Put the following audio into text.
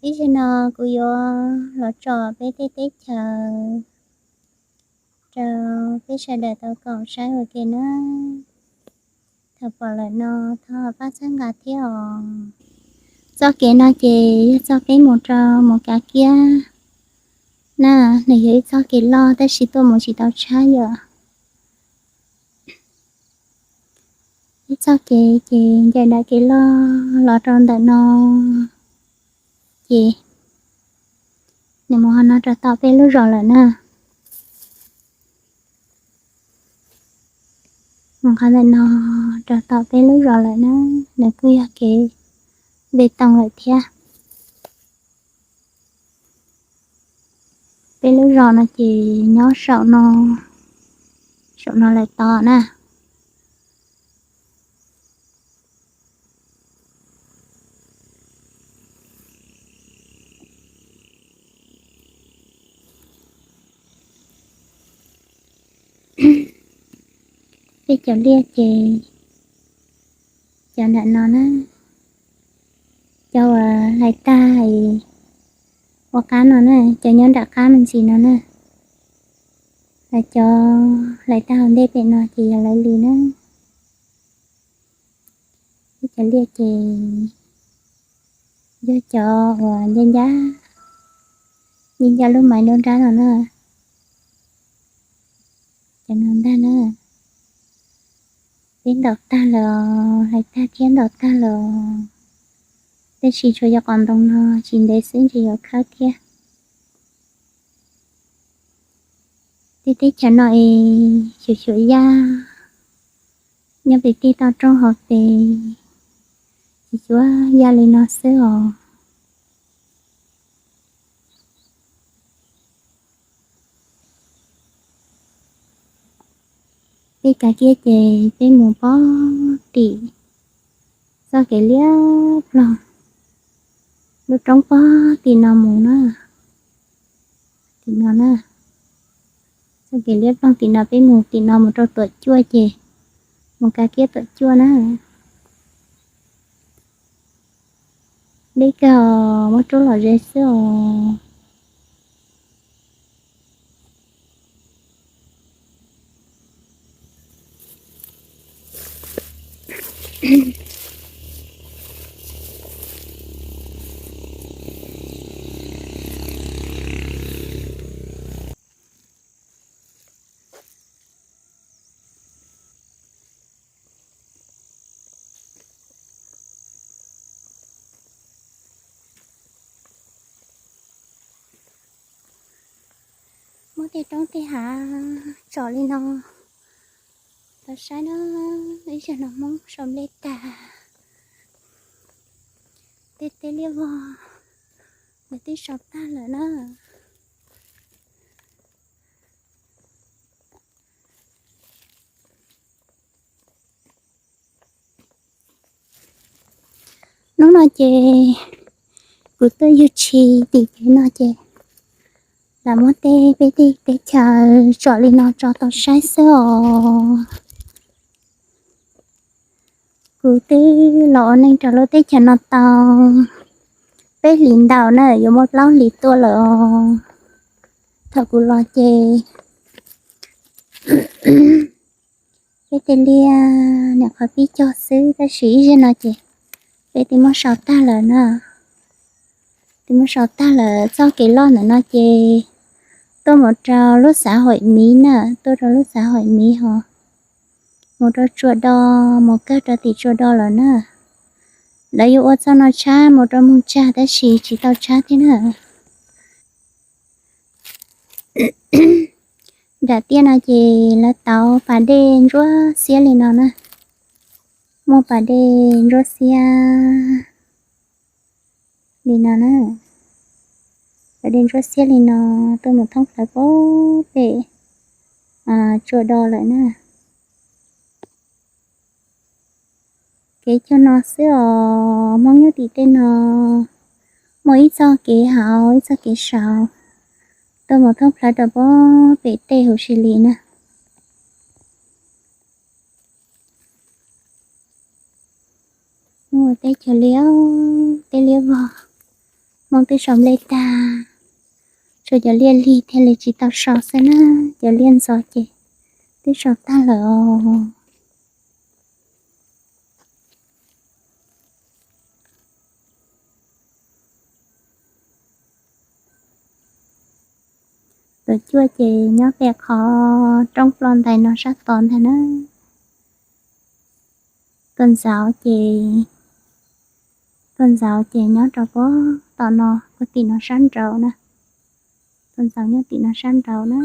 Ib zaug no kuv yuav los tsom peb tej teb chaws rau peb sawv daws tau koom saib ua ke na. Thaum pom lawm no thov pab txhawb nqa thiab os. Txoj kev no ces yog txoj kev mus rau mus kav kiab na, nws yog ib txoj kev loj tab sis tuaj mus tsis tau tshab yom. Ib txoj kev ces ncaim daim kev loj los rau ntawm no, ces nws mus ho no rau tom peb lub zos lawm na. Mus qhov ntawm no rau tom peb lub zos lawm na, nws kuj yog kev npe tooj lawm thiab. Peb lub zos no ces nyob saum no, saum no lawm tod na. Peb cov liaj ces cov nram no na, cov uas hlais tag ua qab no na, cov nyob nram qab me ntsis no na, cov hlais tag hauv ntej pem no ces yog lawv li na. Peb cov liaj ces yog cov uas ncaj ncaj, ncaj ncaj lub maiv nruab nrab no na. Cov no ntag na, peb ntaus tag lawm, hlais tag thiab ntaus tag lawm, tab sis tshuav cov qos ntoo no tsis ntev xwb ntshe yuav khawb thiab. Tej teb chaws no es xyuam xyuam yaj, nyob pem tej toj roob hauv pes, xyuam xyuam yaj li no xwb os. Peb kav kiab ces peb mus pog tim txoj kev liab ploog lub roob pog tim no mus na. Tim no na, txoj kev liab ploog tim no peb mus tim no mus rau tuam cuaj ces mus kav kiab tuam cuaj na. Deb kawg, muab rub los ze xwb os. Muab tej roob tej hav tsom li no rau saib na, ib zaug no Hmoob sau nplej tag, tej teb liab vog lawv twb sau tag lawm na. Hnub no ces kuv tuaj yug tshis tim kev no ces lam muab tej peb tej teb chaws tsom li no tso tau saib xwb os. Kuv twb los ua neej rau lub teb chaws no tau peb hlis ntau na, yuav muaj plaub hlis tuaj lawm os. Thaum kuv los ces peb tej liaj nyuam qhuav pib cog xwb tab sis ib zaug no ces peb twb muab sau tag lawm na. Twb muab sau tag lawm, txoj kev loj ntawm no ces tuaj mus rau lub xav Hoim Miv na, tuaj rau lub xav Hoim Miv ho mus rau Tsua Do, mus kawg rau tim Tsua Do lawm na. Lawv yuav ua txoj no tshab mus rau Moog Tsag tab sis tsis tau tshab thiab na. Nram tiaj no ces lawv tauv pas dej ntsuab xiab li no na. Muaj pas dej ntsuab xiab li no na. Pas dej ntsuab xiab li no tuaj mus thoob plaws pem Tsua Do lawm na. Kev cog no xwb os, Hmoob nyob tim tej no muaj ib txoj kev hauv ib txoj kev saud, tuaj mus thoob plaws rau pem tej huv si li na. Muaj teb chaws liab, teb liab vog, Hmoob twb sau nplej tag, tshuav cov liaj lig thiaj li tsis tau sau xwb na. Cov liaj ntxhov ces twb sau tag lawm os. Tuam cuaj ces nyob pem qhov roob ploj ntais no sab tod ntag na. Tuaj ntxauv ces, tuaj ntxauv ces nyob rau puag tom no, puag tim no sab nraud na. Tuaj ntxauv nyob tim no sab nraud na.